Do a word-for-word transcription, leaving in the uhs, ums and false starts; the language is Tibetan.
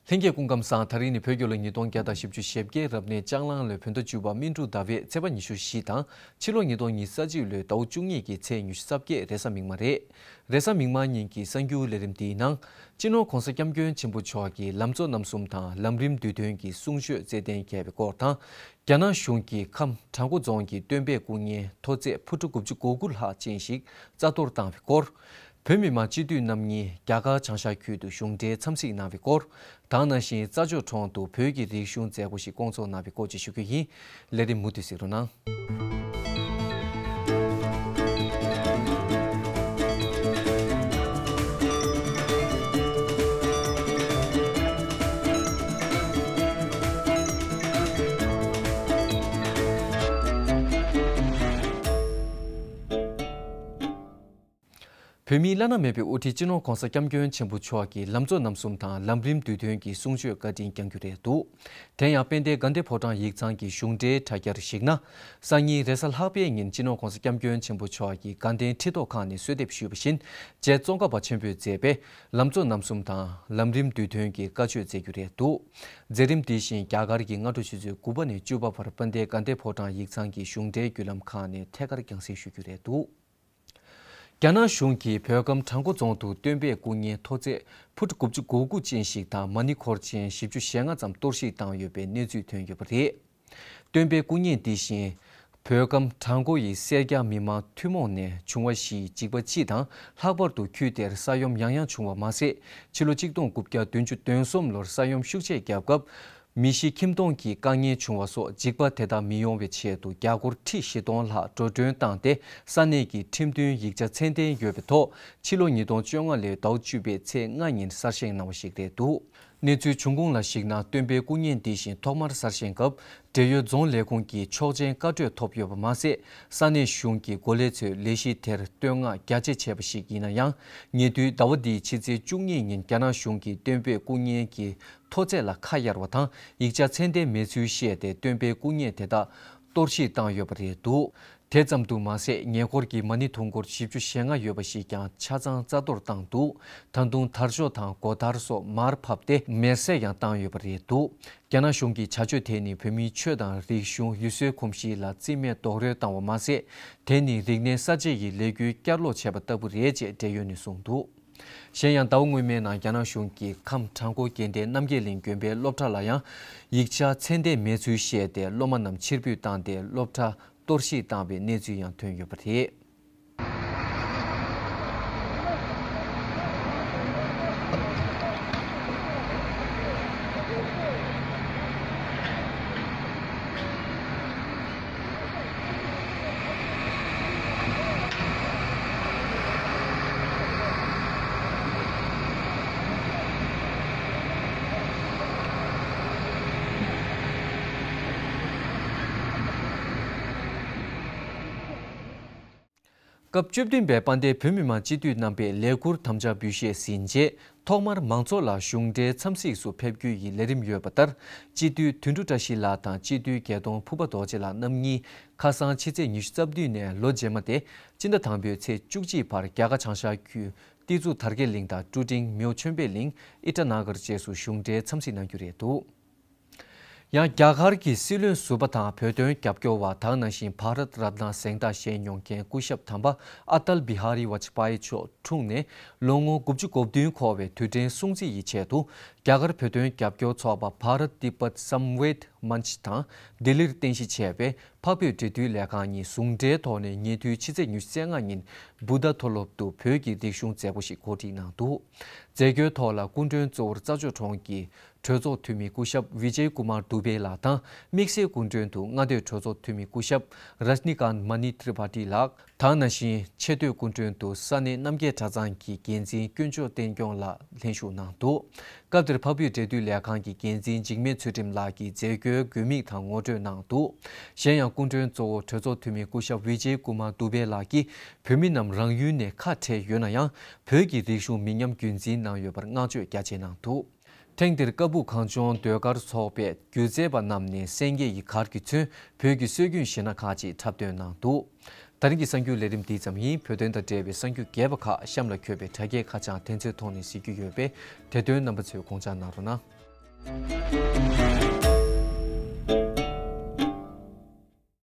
ལྷན་རྒྱས་སྐུ་ཁམས་བཟང་། ད་རིང་ནི་བོད་རྒྱལ་ལོ་ཉིས་སྟོང་བརྒྱ་དང་བཞི་བཅུ་ཞེ་བརྒྱད་རབ་གནས་ལྕགས་གླང་ལོའི་བོད་ཟླ་བཅུ་པ་སྨིན་དྲུག་ཟླ་བའི་ཚེས་པ་ཉི་ཤུ་བཞི་དང་ཕྱི་ལོ་ཉིས་སྟོང་ཉི་ཤུ་རྩ་གཅིག་ལོའི་ཟླ་བ་བཅུ་གཉིས་ཀྱི་ཚེས་ཉི་ཤུ་རྩ་བརྒྱད་རེས་གཟའ་མིག་དམར་རེད། རེས་གཟའ་མིག་དམར་ཉིན་གྱི་གསར་འགྱུར་ལས་རིམ་འདིའི་ནང་། སྤྱི་ནོར་༧གོང་ས་༧སྐྱབས་མགོན་ཆེན་པོ་མཆོག་གིས་ལམ་གཙོ་རྣམ་གསུམ་དང་ལམ་རིམ་བསྡུས་དོན་གྱི་གསུང་ཆོས་སྩལ་གཏན་འཁེལ་བའི་སྐོར་དང་། རྒྱ་ནག་གཞུང་གིས་ཁམས་བྲག་འགོ་རྫོང་གི་སྟོན་པའི་སྐུ་བརྙན་མཐོ་ཚད་ཕུ་ཁྲུ་དགུ་བཅུ་གོ་དགུ་ལྷག་ཅན་ཞིག་རྩ་གཏོར་བཏང་བའི་སྐོར། བོད་མི་མང་སྤྱི་འཐུས་རྣམ་གཉིས་རྒྱ་གར་བྱང་ཤར་ཁུལ་དུ་གཞུང་འབྲེལ་འཚམས་གཟིགས་གནང་བའི་སྐོར། དེ་ནང་བཞིན་རྩྭ་མཆོག་གྲོང་དུ་བོད་ཀྱི་རིག་གཞུང་མཛད་སྒོ་ཞིག་བསྐོང་ཚོགས་གནང་བའི་སྐོར་བཅས་ཞུ་རྒྱུ་ཡིན། ལས་རིམ་མུ་མཐུད་གཟིགས་རོགས་གནང་། བོད་མིའི་བླ་ན་མེད་པའི་དབུ་ཁྲིད་སྤྱི་ནོར་༧གོང་ས་༧སྐྱབས་མགོན་ཆེན་པོ་མཆོག་གིས་ལམ་གཙོ་རྣམ་གསུམ་དང་ལམ་རིམ་བསྡུས་དོན་གྱི་གསུང་ཆོས་བཀའ་དྲིན་བསྐྱང་རྒྱུ་རེད་འདུག་དེ་ཡང་དཔལ་ལྡན་དགའ་ལྡན་ཕོ་བྲང་ཡིག་ཚང་གི་གཞུང་འབྲེལ་དྲ་རྒྱར་གཞིགས་ན། སང་ཉིན་རེས་གཟའ་ལྷག་པའི་ཉིན་སྤྱི་ནོར་༧གོང་ས་༧སྐྱབས་མགོན་ཆེན་པོ་མཆོག་གིས་དགའ་ལྡན་ཁྲི་ཐོག་ཁང་ནས་གསོལ་འདེབས་ཞུས་པ་བཞིན་རྗེ་ཙོང་ཁ་པ་ཆེན་པོས་མཛད་པའི་ལམ་གཙོ་རྣམ་གསུམ་དང་ལམ་རིམ་བསྡུས་དོན་གྱི་བཀའ་ཆོས་སྩལ་རྒྱུ་རེད་འདུག་མཛད་རིམ་འདི་བཞིན་རྒྱ་གར་གྱི་སྔ་དྲོ་ཆུ་ཚོད་དགུ་པ་ནས་བཅུ་པ་བར་དཔལ་ལྡན་དགའ་ལྡན་ཕོ་བྲང་ཡིག་ཚང་གི་གཞུང་འབྲེལ་བརྒྱུད་ལམ་ཁག་ནས་ཐད་ཀར་རྒྱང་སྲིང་ཞུ་རྒྱུ་རེད་འདུག་རྒྱ་ནག་གཞུང་གིས་བོད་ཁམས་བྲག་འགོ་རྫོང་དུ་སྟོན་པའི་སྐུ་བརྙན་མཐོ་ཚད་ཕུ་ཁྲུ་དགུ་བཅུ་གོ་དགུ་ཅན་ཞིག་དང་མ་ཎི་འཁོར་ཆེན་བཞི་བཅུ་ཞེ་ལྔ་ཙམ་གཏོར་བཤིག་བཏང་ཡོད་པའི་གནས་ཚུལ་ཐོན་ཡོད་པ་རེད། སྟོན་པའི་སྐུ་བརྙན་འདི་བཞིན་བོད་ཁམས་བྲག་འགོ་ཡི་སེར་སྐྱ་མི་མང་ཐུན་མོང་ནས་བྱུང་བ་ཞིག་འཇིགས་པ་སྤྱི་དང་ལྷག་པར་དུ་ཁུལ་དེར་ས་ཡོམ་ཡང་ཡང་བྱུང་བ་མ་ཟད། ཕྱི་ལོ་གཅིག་སྟོང་དགུ་བརྒྱ་བདུན་ཅུ་དོན་གསུམ་ལོར་ས་ཡོམ་ཤུགས་ཆེ་བརྒྱབ་སྐབས། མི་ཤི་ཁྱིམ་སྟོང་གི་དཀའ་ངལ་བྱུང་བ་སོགས་འཇིགས་པ་དེ་དག་མི་ཡོང་བའི་ཆེད་དུ་རྒྱ་སྒོར་ཁྲི་བཞི་སྟོང་ལྷག་འགྲོ་གྲོན་བཏང་སྟེ་ས་གནས་ཀྱི་ཁྲིམས་མཐུན་ཡིག་ཆ་ཚད་ལྡན་ཡོད་པའི་ཐོག་ཕྱི་ལོ་ཉིས་སྟོང་བཅོ་ལྔ་ལོའི་ཟླ་བ་བཅུ་པའི་ཚེས་ལྔ་ཉིན་གསར་བཞེངས་གནང་བ་ཞིག་རེད་འདུག་གནས་ཚུལ་བྱུང་ཁུངས་ལ་གཞིགས་ན་སྟོན་པའི་སྐུ་བརྙན་འདི་བཞིན་ཐོག་མར་གསར་བཞེངས་སྐབས་འབྲེལ་ཡོད་རྫོང་ལས་ཁུངས་ཀྱི་ཆོག་མཆན་བཀའ་འཁྲོལ་ཐོབ་ཡོད་པ་མ་ཟད། ས་གནས་གཞུང་གི་འགོ་ལས་ཚོས་ལས་གཞི་དེར་བསྟོད་བསྔགས་རྒྱ་ཆེ་བྱས་པ་ཞིག་ཡིན་ན་ཡང་། ཉེ་དུས་ཟླ་བ་འདིའི་ཕྱི་ཚེས་བཅུ་གཉིས་ཉིན་རྒྱ་ནག་གཞུང་གིས་སྟོན་པའི་སྐུ་བརྙན་གྱི་མཐོ་ཚད་ལ་ཁ་གཡར་བ་དང་ཡིག་ཆ་ཚད་ལྡན་མེད་ཚུལ་བཤད་དེ་སྟོན་པའི་སྐུ་བརྙན་དེ་དག་གཏོར་བཤིག་བཏང་ཡོད་པ་རེད་འདུག་དེ་ཙམ་དུ་མ་ཟད། ཉེ་འཁོར་གྱི་མ་ཎི་དུང་འཁོར་བཞི་བཅུ་ཞེ་ལྔ་ཡོད་པ་ཞིག་ཀྱང་ཆ་ཚང་རྩ་གཏོར་བཏང་འདུག་ད་དུང་དར་ལྕོག་དང་སྒོ་དར་སོགས་མར་ཕབ་སྟེ་མེར་སྲེག་ཡང་བཏང་ཡོད་པ་རེད་འདུག་རྒྱ་ནག་གཞུང་གི་བྱ་སྤྱོད་དེ་ནི་བོད་མིའི་ཆོས་དང་རིག་གཞུང་ཡུལ་སྲོལ་གོམས་གཤིས་ལ་རྩིས་མེད་རྡོག་རོལ་བཏང་བ་མ་ཟད། དེ་ནི་རིག་གནས་གསར་བརྗེ་ཡི་ལས་འགུལ་བསྐྱར་ལོག་བྱས་པ་ལྟ་བུ་རེད་ཅེས་འབྲེལ་ཡོད་ནས་གསུངས་འདུག་གཞན་ཡང་ཟླ་བ་སྔོན་མའི་ནང་རྒྱ་ནག་གཞུང་གིས་ཁམས་བྲག་འགོ་དགེ་ལྡན་རྣམ་རྒྱལ་གླིང་དགོན་པའི་སློབ་གྲྭ་ལ་ཡང་ཡིག་ཆ་ཚད་ལྡན་མེད་ཚུལ་བཤད་དེ་སློབ་མ་རྣམས་ཕྱིར་འབུད་བཏང་སྟེ་སློབ་གྲྭ་གཏོར་བཤིག་བཏང་བའི་གནས་ཚུལ་ཡང་ཐོན་ཡོད་པ་རེད། སྐབས་བཅུ་བདུན་པའི་དཔལ་ལྡན་བོད་མི་མང་སྤྱི་འཐུས་རྣམ་པས་ལས་འཁུར་དམ་བཅའ་འབུལ་བཞེས་ཟིན་རྗེས། ཐོག་མར་མང་ཚོགས་ལ་གཞུང་འབྲེལ་འཚམས་གཟིགས་སུ་ཕེབས་རྒྱུ་ཡི་ལས་རིམ་ཡོད་པ་ལྟར། སྤྱི་འཐུས་དོན་གྲུབ་བཀྲ་ཤིས་ལགས་དང་སྤྱི་འཐུས་རྒྱལ་གདོང་ཕུར་པ་རྡོ་རྗེ་ལགས་རྣམ་གཉིས་ཁ་སང་ཕྱི་ཚེས་ཉི་ཤུ་རྩ་བདུན་ནས་ལོ་རྗེས་མ་སྟེ་སྤྱི་ཟླ་དང་པོའི་ཚེས་བཅུ་གཅིག་བར་རྒྱ་གར་བྱང་ཤར་ཁུལ་ཏི་ཛུ་དར་དཀར་གླིང་དང་ཀྲུ་ཀྲིང་མེའོ་ཆོས་འཕེལ་གླིང་ཨི་ཊ་ན་གར་བཅས་སུ་གཞུང་འབྲེལ་འཚམས་གཟིགས་གནང་རྒྱུ་རེད་འདུག་ཡང་རྒྱ་གར་གྱི་སྲིད་བློན་ཟུར་པ་དང་བོད་དོན་རྒྱབ་སྐྱོར་བ་དག་ནང་བཞིན་བྷ་རད་རཏ་ན་གཟེངས་རྟགས་བཞེས་མྱོང་མཁན་སྐུ་ཞབས་དམ་པ་ཨ་ཏལ་བི་ཧ་རི་ཝ་ཇ་པ་ཡི་མཆོག་འཁྲུངས་ནས་ལོ་ངོ་དགུ་བཅུ་གོ་བདུན་འཁོར་བའི་དུས་དྲན་སྲུང་བརྩི་ཡི་ཆེད་དུ་རྒྱ་གར་བོད་དོན་རྒྱབ་སྐྱོར་ཚོགས་པ་བྷ་རད་ཏི་པད་སམ་ཝེད་མན་ཆ་དང་ལྡི་ལིར་རྟེན་གཞི་བྱས་པའི་འཕགས་བོད་འབྲེལ་མཐུད་ལས་ཁང་གཉིས་ཟུང་འབྲེལ་ཐོག་ནས་ཉེ་དུས་ཕྱི་ཚེས་ཉི་ཤུ་རྩ་ལྔ་ཉིན་བུདྡྷ་མཐོ་སློབ་ཏུ་བོད་ཀྱི་རིག་གཞུང་མཛད་སྒོ་ཞིག་གོ་སྒྲིག་གནང་འདུག་མཛད་སྒོའི་ཐོག་ལ་སྐུ་མགྲོན་གཙོ་བོར་རྩྭ་མཆོག་གྲོང་གི་གྲོས་ཚོགས་འཐུས་མི་སྐུ་ཞབས་ཝི་ཇེ་ཀུ་མར་དུ་བེ་ལགས་དང་། དམིགས་བསལ་སྐུ་མགྲོན་དུ་མངའ་སྡེའི་གྲོས་ཚོགས་འཐུས་མི་སྐུ་ཞབས་ར་ཇ་ནི་ཀཱནྟ་མ་ནི་ཏྲི་པ་ཏི་ལགས་དང་། ནང་བཞིན་ཆེས་མཐོའི་སྐུ་མགྲོན་དུ་ས་གནས་རྣམ་རྒྱལ་གྲྭ་ཚང་གི་འགན་འཛིན་དཀོན་མཆོག་བསྟན་སྐྱོང་ལགས་ལྷན་ཞུགས་གནང་འདུག་སྐབས་དེར་འཕགས་བོད་འབྲེལ་མཐུད་ལས་ཁང་གི་འགན་འཛིན་འཇིགས་མེད་ཚུལ་ཁྲིམས་ལགས་ཀྱིས་མཛད་སྒོའི་དགོས་དམིགས་དང་ངོ་སྤྲོད་གནང་འདུག་གཞན་ཡང་སྐུ་མགྲོན་གཙོ་བོ་གྲོས་ཚོགས་འཐུས་མི་སྐུ་ཞབས་ཝི་ཇེ་ཀུ་མར་དུ་བེ་ལགས་ཀྱིས་བོད་མི་རྣམས་རང་ཡུལ་ནས་ཁ་བྲལ་ཡོད་ན་ཡང་། བོད་ཀྱི་རིག་གཞུང་མི་ཉམས་རྒྱུན་འཛིན་གནང་ཡོད་པར་བསྔགས་བརྗོད་རྒྱ་ཆེ་གནང་འདུག་ཐེངས་འདིར་ཀ་སྦུག་གངས་ལྗོངས་ཟློས་གར་ཚོགས་པའི་སྒྱུ་རྩལ་པ་རྣམས་ནས་སེང་གེ་ཡི་གར་གྱིས་མཚོན་བོད་ཀྱི་སྲོལ་རྒྱུན་གཞས་སྣ་ཁག་ཅིག་འཁྲབ་སྟོན་གནང་འདུག་ད་རིང་གི་གསར་འགྱུར་ལས་རིམ་འདི་ཙམ་ཡིན། བོད་དོན་དང་འབྲེལ་བའི་གསར་འགྱུར་རྒྱས་པ་ཁག་གཤམ་ལ་འཁོད་པའི་དྲ་རྒྱའི་ཁ་བྱང་དེ་ཚོའི་ཐོག་ནས་གཟིགས་རྒྱུ་ཡོད་པས། དེ་དོན་རྣམ་པ་ཚོས་དགོངས་འཇགས་གནང་རོགས་གནང་།